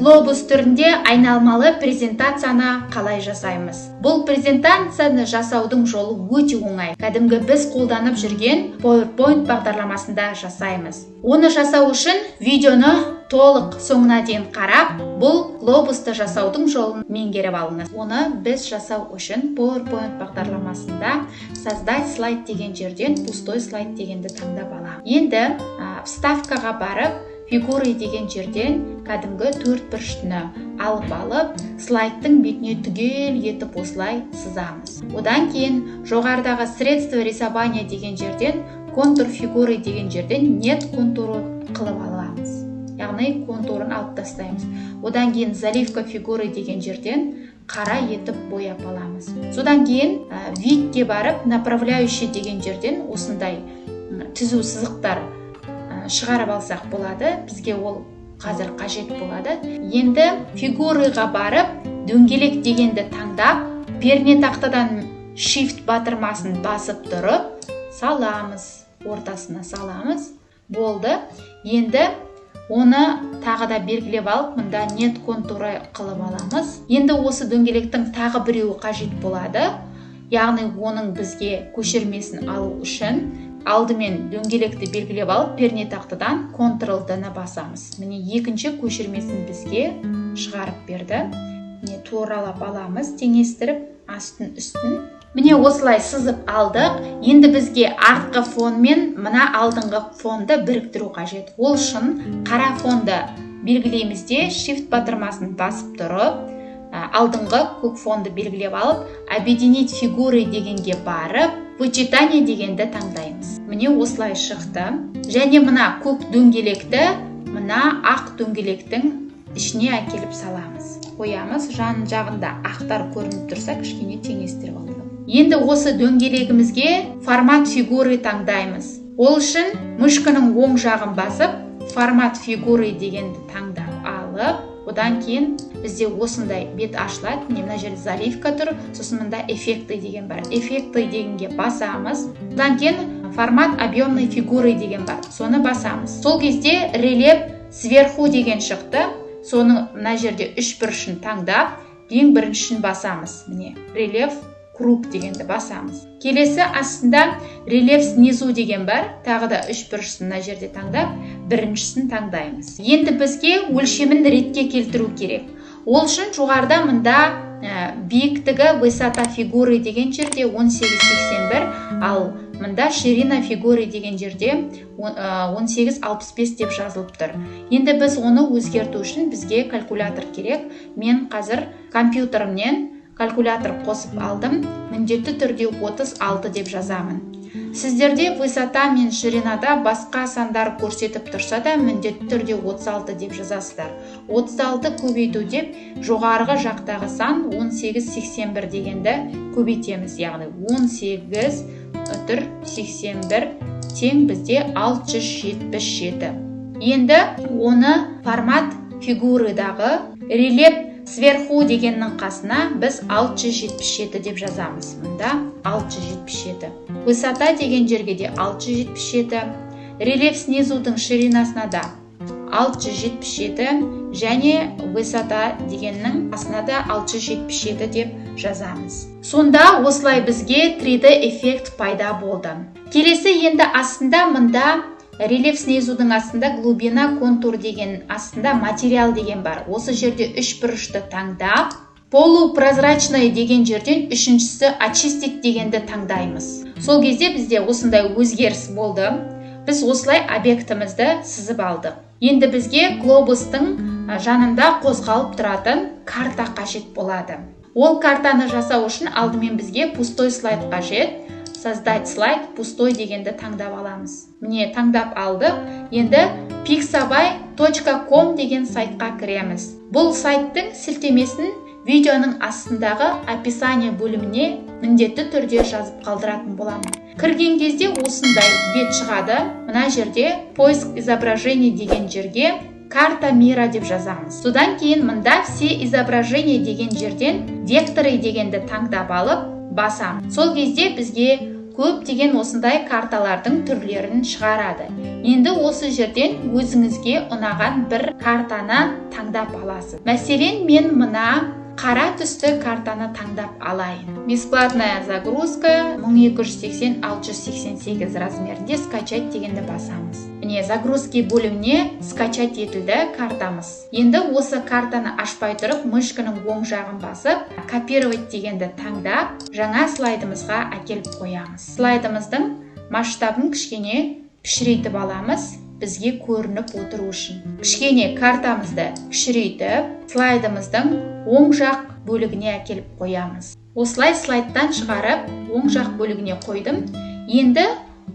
Глобус түрінде айналмалы презентацияны қалай жасаймыз? Бұл презентацияны жасаудың жолы өте оңай. Кәдімгі біз қолданып жүрген PowerPoint бағдарламасында жасаймыз. Оны жасау үшін видеоны толық соңына дейін қарап, бұл глобусты жасаудың жолын меңгеріп алыңыз. Оны біз жасау үшін PowerPoint бағдарламасында «Создать слайд» деген жерден «Пустой слайд» дегенді таңдап аламыз. Енді «Вставкаға» барып, «Фигуры» деген жерден кәдімгі төрт бұрыштыны алып, слайдтың бетіне түгел етіп осылай сызамыз. Одан кейін жоғарыдағы «Средство рисования» деген жерден «Контур фигуры» деген жерден «Нет контуры» қылып аламыз, яғни контурын алып тастаймыз. Одан кейін «Заливка фигуры» деген жерден қара етіп бояп аламыз. Содан кейін «Вид» ке барып, «Направляющий» деген жерден осындай түзу сызықтар шығарып алсақ болады. Бізге ол қазір қажет болады. Енді «Фигурыға» барып, «Дөңгелек» дегенді таңдап, пернетақтадан Shift батырмасын басып тұрып саламыз, ортасына саламыз. Болды. Енді оны тағы да белгілеп алып, мында «Нет контуры» қылып аламыз. Енді осы дөңгелектің тағы біреуі қажет болады, яғни оның бізге көшірмесін алу үшін алдымен дөңгелекті белгілеп алып, пернетақтадан Ctrl D-ны басамыз. Міне, екінші көшірмесін бізге шығарып берді. Міне, туралап аламыз, теңестіріп астын, үстін. Міне, осылай сызып алдық. Енді бізге артқы фон мен мына алдыңғы фонды біріктіру қажет. Ол үшін қара фонды белгілейміз де, Shift батырмасын басып тұрып, алдыңғы көк фонды белгілеп алып, «Объединить фигуры» дегенге барып, «Вычитание» дегенді таңдаймыз. Міне, осылай шықты. Және мына көк дөңгелекті мына ақ дөңгелектің ішіне әкеліп саламыз, қоямыз. Жан жағында ақтар көрініп тұрса, кішкене теңестіріп алдық. Енді осы дөңгелегімізге «Формат фигуры» таңдаймыз. Ол үшін мышканың оң жағын басып, «Формат фигуры» дегенді таңдап алып, одан кейін бізде осындай бет ашылады. Міне, мына жерде «Заливка» тұр, сосын мында «Эффекты» деген бар. «Эффекты» дегенге басамыз. Одан кейін «Формат объемной фигуры» деген бар, соны басамыз. Сол кезде «Рельеф сверху» деген шықты. Соның мына жерде үш бұрышын таңдап, ең біріншісін басамыз. Міне, «Рельеф круг» дегенді басамыз. Келесі астында «Рельеф снизу» деген бар. Тағы да үш бұрышын мына жерде таңдап, біріншісін таңдаймыз. Енді бізге өлшемін ретке келтіру керек. Ол үшін жоғарыда мында биіктігі, «Высота фигуры» деген жерде 1881, ал мында «Ширина фигуры» деген жерде 1865 деп жазылып тұр. Енді біз оны өзгерту үшін бізге калькулятор керек. Мен қазір компьютерімнен калькулятор қосып алдым. Міндетті түрде 36 деп жазамын. Сіздерде высота мен ширинада басқа сандар көрсетіп тұрса да, міндетті түрде 36 деп жазасыздар. 36 көбейту деп, жоғарғы жақтағы сан 1881 дегенді көбейтеміз, яғни 18 үтір 81 тең бізде 677. Енді оны «Формат фигурыдағы» «Рельеф сверху» дегеннің қасына біз 677 деп жазамыз. Мында 677, «Высота» деген жерге де 677, «Рельеф снизудың» ширинасына да 677 және «Высота» дегеннің қасына да 677 деп жазамыз. Сонда осылай бізге 3D эффект пайда болды. Келесі енді астында мында «Рельеф снизудың» астында «Глубина контур» деген астында «Материал» деген бар. Осы жерде үш бұрышты таңдап, «Полупрозрачный» деген жерден үшіншісі «Очистить» дегенді таңдаймыз. Сол кезде бізде осындай өзгеріс болды. Біз осылай объектімізді сызып алдық. Енді бізге глобустың жанында қозғалып тұратын карта қажет болады. Ол картаны жасау үшін алдымен бізге пустой слайд қажет. «Создать слайд», «Пустой» дегенді таңдап аламыз. Міне, таңдап алдық. Енді pixabay.com деген сайтқа кіреміз. Бұл сайттың сілтемесін видеоның астындағы описание бөліміне міндетті түрде жазып қалдыратын боламын. Кірген кезде осындай бет шығады. Мына жерде «Поиск изображений» деген жерге «Карта мира» деп жазамыз. Содан кейін мында «Все изображения» деген жерден «Векторы» дегенді таңдап алып басамыз. Сол кезде бізге Көптеген осындай карталардың түрлерін шығарады. Енді осы жерден өзіңізге ұнаған бір картаны таңдап аласыз. Мәселен, мен мына қара түсті картаны таңдап алайын. Бесплатная загрузка, 1280 688 размерінде. «Скачать» дегенді басамыз. Міне, «Загрузки» бөліміне скачать етілді картамыз. Енді осы картаны ашпай тұрып, мышканың оң жағын басып, «Копировать» дегенді таңдап, жаңа слайдымызға әкеліп қоямыз. Слайдымыздың масштабын кішкене кішірейтіп аламыз, бізге көрініп отыру үшін. Кішкене картамызды кішірейтіп, слайдымыздың оң жақ бөлігіне әкеліп қоямыз. Осылай слайдтан шығарып, оң жақ бөлігіне қойдым. Енді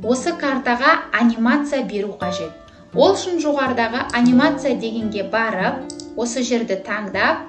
осы картаға анимация беру қажет. Ол үшін жоғарыдағы «Анимация» дегенге барып, осы жерді таңдап,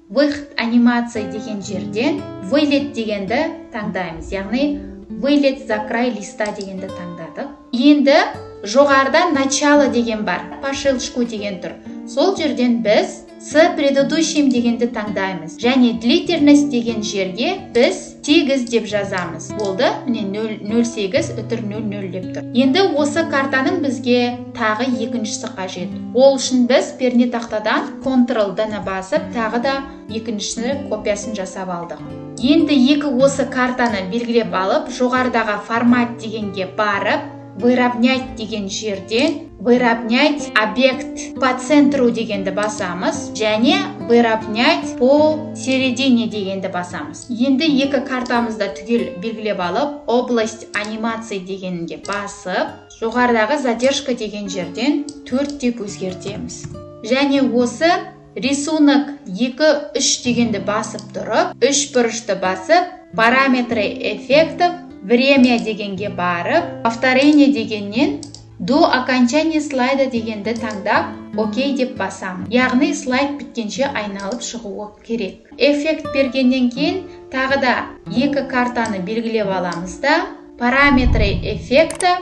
«Выход анимации» деген жерден «Вылет» дегенді таңдаймыз, яғни «Вылет за край листа» дегенді таңдадық. Енді жоғарыда «Начало» деген бар, «По щелчку» деген тұр. Сол жерден біз «С предыдущим» дегенді таңдаймыз және «Длительность» деген жерге біз 8 деп жазамыз. Болды, міне, 0,08 үтір 00 деп тұр. Енді осы картаның бізге тағы екіншісі қажет. Ол үшін біз пернетақтадан Ctrl D-ні басып, тағы да екіншісі копиясын жасап алдық. Енді екі осы картаны белгілеп алып, жоғарыдағы «Формат» дегенге барып, «Выравнять» деген жерден «Выравнять объект по центру» дегенді басамыз және «Выравнять по середине» дегенді басамыз. Енді екі картамызды түгел белгілеп алып, «Область анимации» дегенге басып, жоғарыдағы «Задержка» деген жерден 4 деп өзгертеміз. Және осы «Рисунок 2 3» дегенді басып тұрып, үш бұрышты басып, «Параметры эффектов», «Время» дегенге барып, «Повторение» дегеннен «До окончания слайда» дегенді таңдап, «Окей» деп басамын. Яғни слайд біткенше айналып шығуы керек. Эффект бергеннен кейін тағы да екі картаны белгілеп аламыз да, «Параметры эффекта»,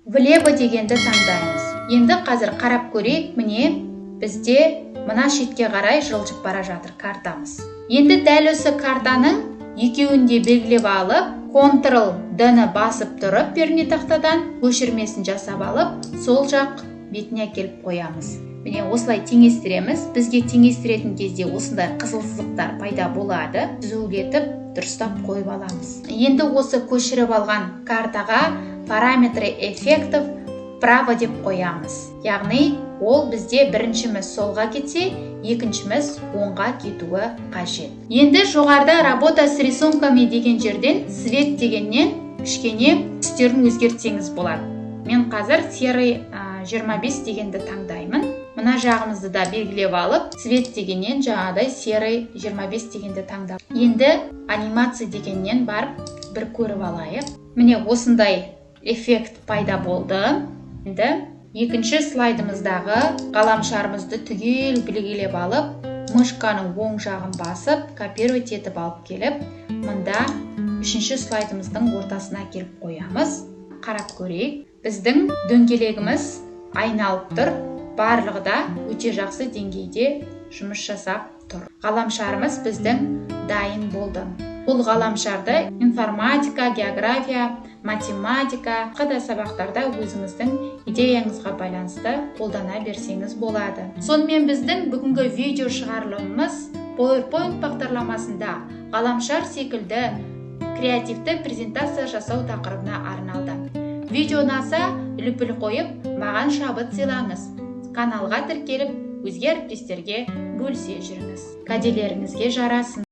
«Влево» дегенді таңдаймыз. Енді қазір қарап көрейік. Міне, бізде мына шетке қарай жылжып бара жатыр картамыз. Енді дәл осы картаның екеуін де белгілеп алып, Ctrl D-ні басып тұрып, пернетақтадан көшірмесін жасап алып, сол жақ бетіне әкеліп қоямыз. Міне, осылай теңестіреміз. Бізге теңестіретін кезде осындай қызыл сызықтар пайда болады. Түзулетіп, дұрыстап қойып аламыз. Енді осы көшіріп алған картаға «Параметры эффектов», «Вправо» деп қоямыз. Яғни ол бізде біріншіміз солға кетсе, екіншіміз оңға кетуі қажет. Енді жоғарыда «Работа с рисунками» деген жерден «Цвет» дегеннен кішкене түстерін өзгертсеңіз болады. Мен қазір серый 25 дегенді таңдаймын. Мына жағымызды да белгілеп алып, «Цвет» дегеннен жаңағыдай серый 25 дегенді таңдап, енді «Анимация» дегеннен барып бір көріп алайық. Міне, осындай эффект пайда болды. Енді екінші слайдымыздағы ғаламшарымызды түгел белгілеп алып, мышканың оң жағын басып, копировать етіп алып келіп, мында үшінші слайдымыздың ортасына келіп қоямыз. Қарап көрейік, біздің дөңгелегіміз айналып тұр. Барлығы да өте жақсы деңгейде жұмыс жасап тұр. Ғаламшарымыз біздің дайын болды. Бұл ғаламшарды информатика, география, математика басқа да сабақтарда өзіңіздің идеяңызға байланысты қолдана берсеңіз болады. Сонымен, біздің бүгінгі видео шығарылымымыз PowerPoint бағдарламасында ғаламшар секілді креативті презентация жасау тақырыбына арналды. Видео ұнаса, лүпіл қойып, маған шабыт сыйлаңыз. Каналға тіркеліп, өзге әріптестерге бөлісе жүріңіз. Кәделеріңізге жарасын!